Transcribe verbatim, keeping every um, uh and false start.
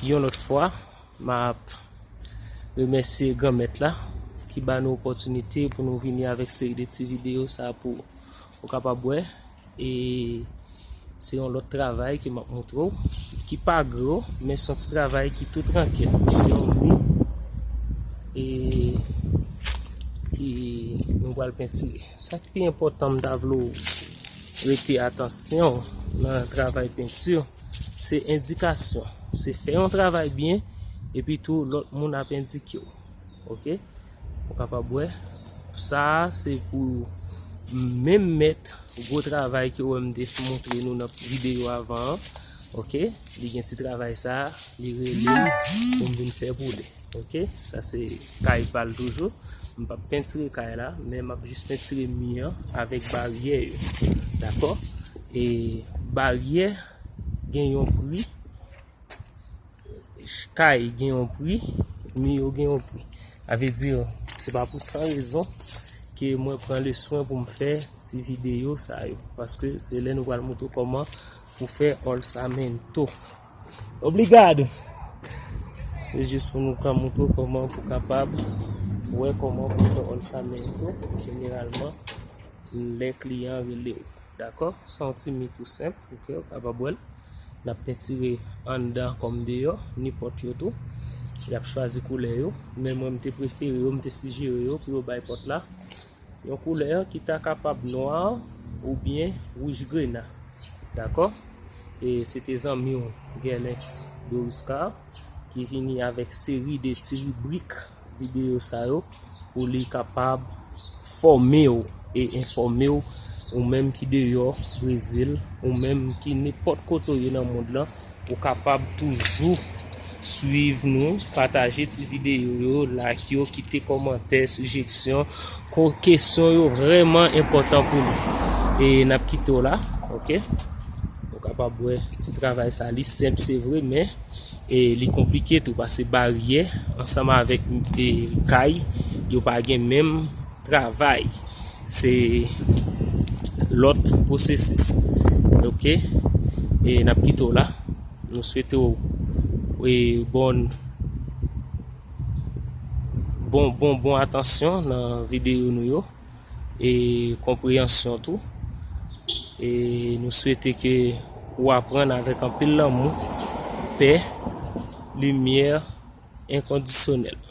Yon lòt fwa, m ap remèsye Granmèt la ki ba nou opòtinite pou nou vini avèk seri de ti videyo sa pou ou kapab wè. E se yon lòt travay ke m ap montre w, ki pa gwo, men se yon ti travay ki tou trankil. Se yon mi e ki nou pral pentire. Sa ki pi enpòtan, m ta vle w rete atansyon nan travay penti, se endikasyon. Se fè yon travay byen, epi tou lòt moun ap endike w. Oke? Ou kapab wè. Sa a, se pou menm mèt gwo travay ke w wè m te montre nou nan videyo avan an. Oke? Li gen ti travay sa a, li rele m pou m vin fè pou li. Oke? Sa se kay pa l toujou. M p ap pentire kay la, men m ap jis pentire mi an avèk baryè yo. Dakò? E baryè gen yon pri, kay gen yon pri, mi yo gen yon pri. Sa vle di, se pa pou san rezon ke mwen pran le swen pou m fè ti videyo sa yo, paske se lè nou pral montre w kòman pou fè orçamento. Obrigado! Se jis pou nou ka montre w kòman pou kapab wè kòman pou fè orçamento. Jeneralman, lè kliyan rele w. Dakò? Se yon ti mi tou senp, oke, w kapab wè l. N ap pentire anndan kòm deyò, ni pòt yo tou. Y ap chwazi koulè yo. Men mwen, m te prefere yo, m te sijere yo pou yo bay pòt la yon koulè ki ta kapab nwa oubyen wouj grena. Dakò? E se te zanmi w, Gerlex Doriscar, ki vini avèk seri de ti ribrik videyo sa yo pou li kapab fòme w e enfòme w, ou menm ki deyò Brezil, ou menm ki nenpòt kote w ye nan mond lan, ou kapab toujou swiv nou, pataje ti videyo yo, like yo, kite kòmantè, sijeksyon, ko-, kesyon yo vrèman enpòtan pou nou. E n ap kite w la, oke? Ou kapab wè ti travay sa, li senp, se vre, men e li konplike tou, paske baryè ansanm avèk, e, kay, yo pa gen menm travay. Se lòt pwosesis. Oke? E n ap kite w la. Nou swete w, e, bon, bon, bon, bon atansyon nan videyo nou yo. E konpreyansyon tou. E nou swete ke ou aprann avèk anpil lanmou, pè, limyè enkondisyonèl.